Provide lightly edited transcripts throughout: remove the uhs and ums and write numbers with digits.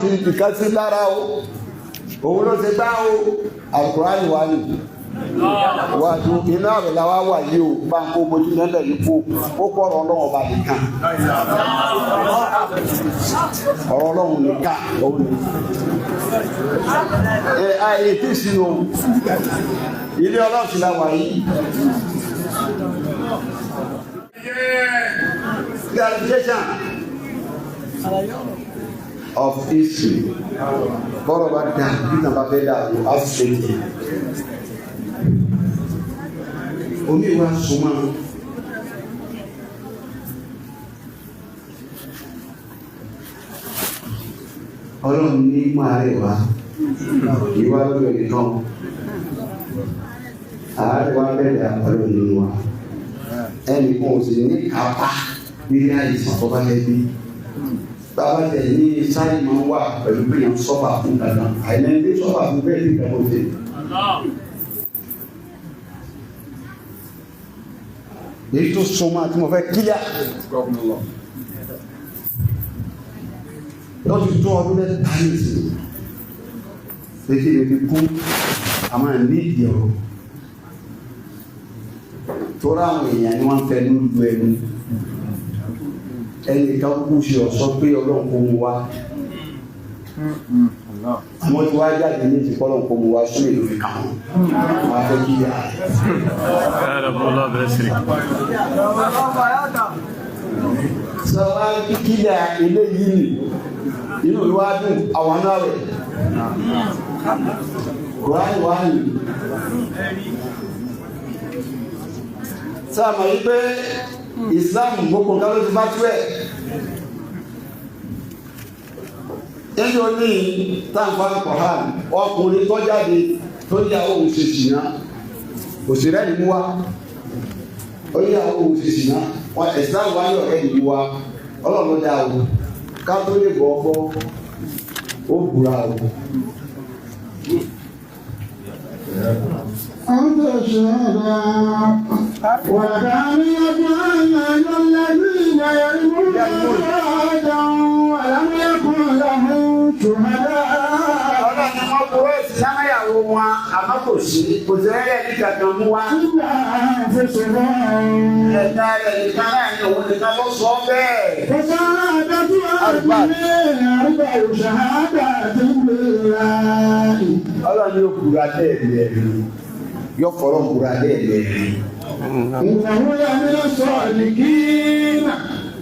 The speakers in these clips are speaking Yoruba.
Fi ìkan sí lára o, òun ló ṣe bá o. Àlùkùránì wà ní wájú iná rẹ̀ la wá wà yìí o. Bá ń kó mojú lẹ́lẹ̀ yìí kó ó kọ́ ọ̀rọ̀ Ọlọ́run ọba nìkan, ọ̀rọ̀ Ọlọ́run nìkan òun ni. Ẹ àìyè tí ì sínú ilé Ọlọ́run sì la wà yìí. Clarification of history, bọ́rọ̀ bá dá bí náà bá fẹ́ dà o, á sì ṣe tiẹ̀. Omi wa súnmọ́ Ọlọ́run ní máa rẹ̀ wá ìwà lọ́dọ̀ ẹnìkan, àárẹ̀ wá bẹ̀rẹ̀, Ọlọ́run nínú wa ẹnìkan ò sì ní kápá nílé àìsàn tó bá fẹ́ bí bàbá tẹ̀ ní sáyé máa ń wà pẹ̀lú pé yẹn sọ́fà fún dandan àìlẹ́yìn sọ́fà fún bẹ́ẹ̀ ní ìgbàgbọ́ ṣe. Èyí tó súnmọ́ àti mo fẹ́ kílíà lọ́ti tó ọdún 3 ní ìsìn létí lè fi kún àmọ́ ní ìdí ọ̀rọ̀ tó ráwọn èèyàn ni wọ́n ń fẹ́ lójú ẹnu. Ẹnì kan kú sí ọ̀sọ́ pé Ọlọ́run kò mú wa, àwọn tí wàá jáde ní ìsìnkú, Ọlọ́run kò mú wa sún èlò fi kàn wọ́n wọ́n á fẹ́ kílíà. الله بأسرك. Sọ wá kílíà eléyìí nì inú ìwà dùn àwọn náà rẹ̀ kùránì wá nì. Sáà mọ̀ wípé Islam gbogbo nǹkan ló ti bá tú ẹ̀ nínú oní táǹfà Kọ̀hán. Ọkùnrin tó jáde tó ní àwọn òun ṣe ṣìnà, òṣèré ni mú wá, ó ní àwọn òun ṣe ṣìnà wọn. Islam wá ní ọ̀rẹ́ ìlú wa, Ọlọ́run ló dá o, ká tó lè bọ̀ ọ́ ó búra o. أنت الشهداء وكان يجعل الذين يرمون أزواجهم ولم يكن لهم شهداء. Ọlọ́run ni wọ́n kúrò ìsìlámẹ́yàwó wọn, àmọ́ kò sí ẹ̀rẹ́ ní kankan mú wá. إلا أنفسهم. Ẹ̀ka rẹ̀ nìkan náà ni, òun nìkan ló sọ bẹ́ẹ̀. فشهادة أربع شهادات بالله. Ọlọ́run yóò kúra lẹ́ẹ̀mẹ́rin, yóò fọ̀rọ̀ kúra lẹ́ẹ̀mẹ́rin. إنه لمن الصادقين.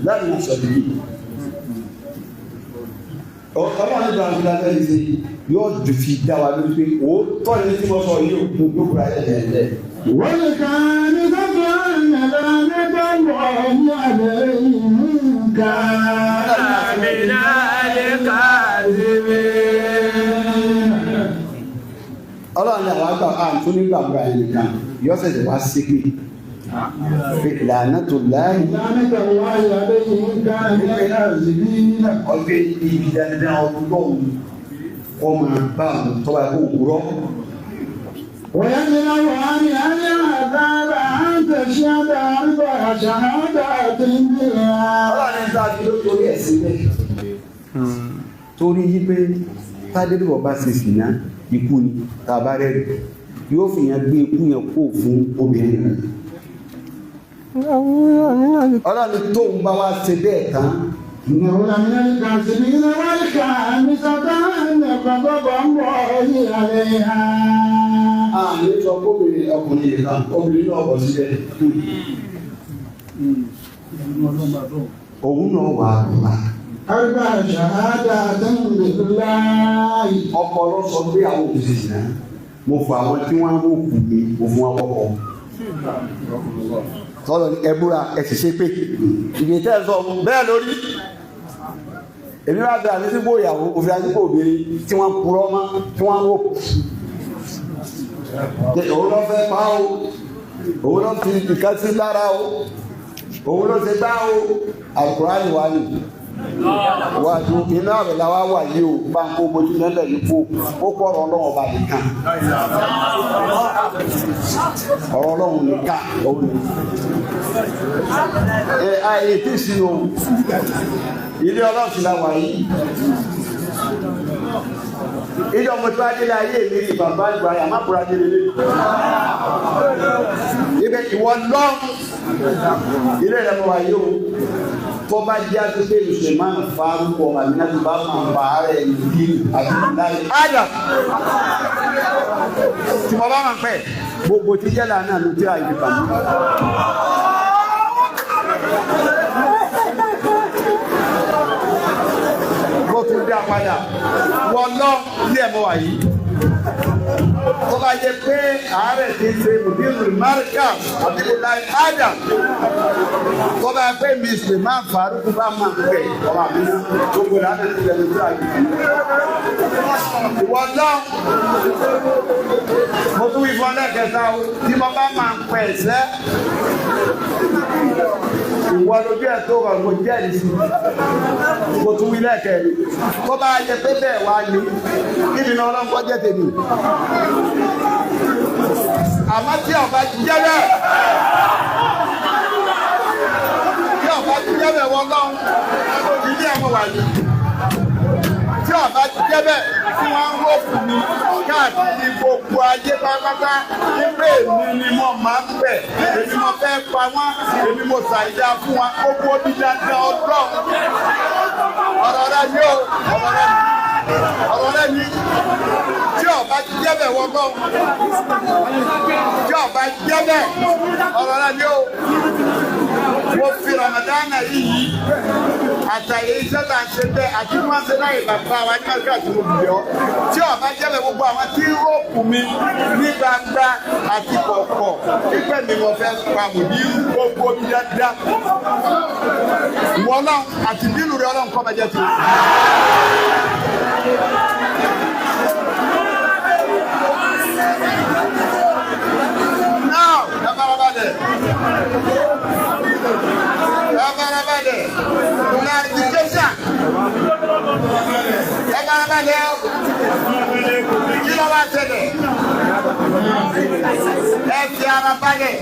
Láti máa sọ yìí. Ọlọ́run nígbà tó dáa lẹ́yìn sí yóò fi dá wa lórí pé òótọ́ ni tí mo sọ yìí ó kú kúra lẹ́ẹ̀mẹ́rin. والخامسة أن لعنة الله عليهم كان من الكاذبين. Ọlọ́run ní àwọn àgbà àǹtó nígbàgbọ́ àyè nìkan yóò ṣẹ̀ṣẹ̀ wá sí pé ìlànà tó láàyè. لعنة الله عليهم كان من الكاذبين. Ọgbẹ́ ibi dandan Ọlọ́run kọ́ máa bá àwọn tọ́ba kó wúrọ́. ويدرأ عنها العذاب أن تشهد أربع شهادات بالله. Ọlọ́run ní sáà tí ló torí ẹ̀ sílẹ̀. Torí yí pé tádébọ̀ bá ṣe sì ná ikú ni tàbá rẹ̀ yóò fi yẹn gbé ikú yẹn kó fún obìnrin rẹ̀. Ọlọ́run tóun bá wá ṣe bẹ́ẹ̀ tán. إنه لمن الكاذبين. والخامسة أن غضب الله عليها. Àmì sọ kóbìnrin ọkùnrin yìí kan, obìnrin náà bọ̀ síbẹ̀. Òun náà wà á. أربع شهادات بالله. Ọkọ ló sọ pé àwọn òṣìṣẹ́ náà, mo fọ àwọn tí wọ́n ń kú mi, mo fún wọn kọ́kọ́. Tọ́lọ̀ ní ẹbúra ẹ sì ṣe pé ìgbésẹ̀ ẹ sọ bẹ́ẹ̀ lórí. Èmi wá bẹ àdísígbò ìyàwó òfin àdísígbò obìnrin tí wọ́n purọ́ mọ́ tí wọ́n ń wò. Òun ló fẹ́ pa o, òun ló fi ìkan sí lára o, òun ló ṣe bá o. Àlùkùránì wà ní wájú iná rẹ̀ la wá wà yìí o. Bá ń kó mojú lẹ́lẹ̀ yìí kó ó kọ́ ọ̀rọ̀ Ọlọ́run ọba nìkan, ọ̀rọ̀ Ọlọ́run nìkan òun ni. Ẹ àìyè tí ì sínú ilé Ọlọ́run sì la wà yìí. Ìjọ mo tí wá délé ayé mi rí bàbá ìgbà yà má kúra délé lé. Ibẹ̀ ìwọ lọ́run ilé rẹ̀ mo wà yìí o. Tó bá jẹ́ àtúnṣe Suleiman Faruku ọmọ àmì náà tó bá máa ń bá ara ẹ̀ ní àti láyé. Ádà tí mo bá máa ń pẹ́ gbogbo tí jẹ́ lànà ló tí a yìí kàn mí. Kó tún dá padà wọ́n lọ ilé ẹ̀ mọ́ wà yìí. Tó bá jẹ́ pé àárẹ̀ ti ṣe Mùdírù Márìkà Abdullahi Adam. Tó bá pé mi Suleiman Faruku bá máa ń pè ọmọ àmì náà gbogbo làánà ti lẹ́nu tí a yìí kàn mí. Ìwọ lọ mo tún wí fún ọ lẹ́ẹ̀kẹta o tí mo bá máa ń pẹ̀ sẹ́ ìwọ lójú ẹ̀ tó rọ̀ mo jẹ́rìí sí i mo tún wí lẹ́ẹ̀kẹrin tó bá yẹ pé bẹ́ẹ̀ wá ní kí ni ọlọ́run kọ́ jẹ́ tèmi àmọ́ tí ọba jẹ́ bẹ́ẹ̀ tí ọba jẹ́ bẹ́ẹ̀ wọ́n lọ́hùn ilé ẹ̀ mo wà yìí tí ọba jẹ́ bẹ́ẹ̀ tí wọ́n ń rọ́ọ̀fù mi káàkiri gbogbo ayé pátápátá wípé èmi ni mo máa ń bẹ̀ èmi mo fẹ́ pa wọ́n èmi mo ṣàìdá fún wọn gbogbo bí dandan ọlọ́run ọ̀rọ̀ rẹ ni o ọ̀rọ̀ rẹ ni ọ̀rọ̀ rẹ ni tí ọba jẹ́ bẹ́ẹ̀ wọ́n gbọ́ tí ọba jẹ́ bẹ́ẹ̀ ọ̀rọ̀ rẹ ni o mo fi Ramadan yìí àtàyè iṣẹ́ tá a ṣe bẹ́ẹ̀ àti wọ́n ṣe láyè bàbá wa ní ọjọ́ àti mo bì ọ́ tí ọba jẹ́lẹ̀ gbogbo àwọn tí ń rọ́ọ̀pù mi ní gbangba àti kọ̀ọ̀kọ̀ pípẹ́ mi mo fẹ́ pa mò ní gbogbo mi dáadáa ìwọ ọlọ́run àti bílù rẹ ọlọ́run kọ́ bẹ́jẹ́ ti. Now, ẹ farabalẹ̀. Ẹ farabalẹ̀. Clarification. Ẹ farabalẹ̀ o. Kí ló wá ṣẹlẹ̀? Ẹ fi ara balẹ̀.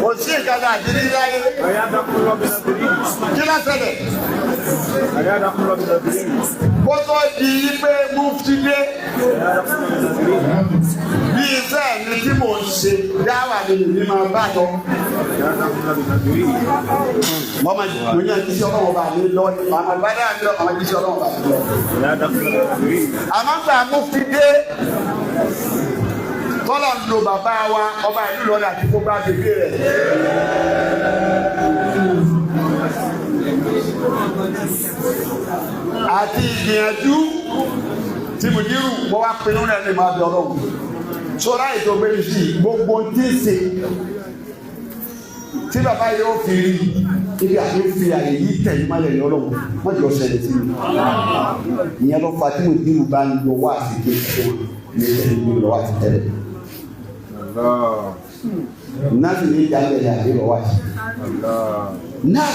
Kò sí ìkànnì àdírí láyé. Kí ló ṣẹlẹ̀? Kó tó di pé mufti dé bí iṣẹ́ mi tí mò ń ṣe dáwà ni mi máa bá lọ. Mo máa mo ní ẹni tí ọlọ́wọ́ bá mi lọ àwọn bá dáa mi lọ àwọn ẹni tí ọlọ́wọ́ bá mi lọ. Àmọ́ gbà mufti dé tọ́lọ̀ ń lo bàbá wa ọba ìlú lọ́dà àti gbogbo agbègbè rẹ̀. Àti ìgbìyànjú tí mo dírù mo wá pinnu rẹ̀ ní máa bí ọlọ́run. Sọ́ra ètò gbé sí gbogbo tí ń ṣe tí bàbá yóò fi rí ibi àti fi àyè yìí tẹ̀lé má lẹ̀ ní ọlọ́run má jọ ṣẹlẹ̀ sí mi. Ìyẹn ló fa tí mo dírù bá ń lọ wá àti kékeré ní tẹ̀lé ní lọ wá àti tẹ̀lé. Náà sì ní ìjà ń bẹ̀rẹ̀ àbí lọ wá sí. Náà.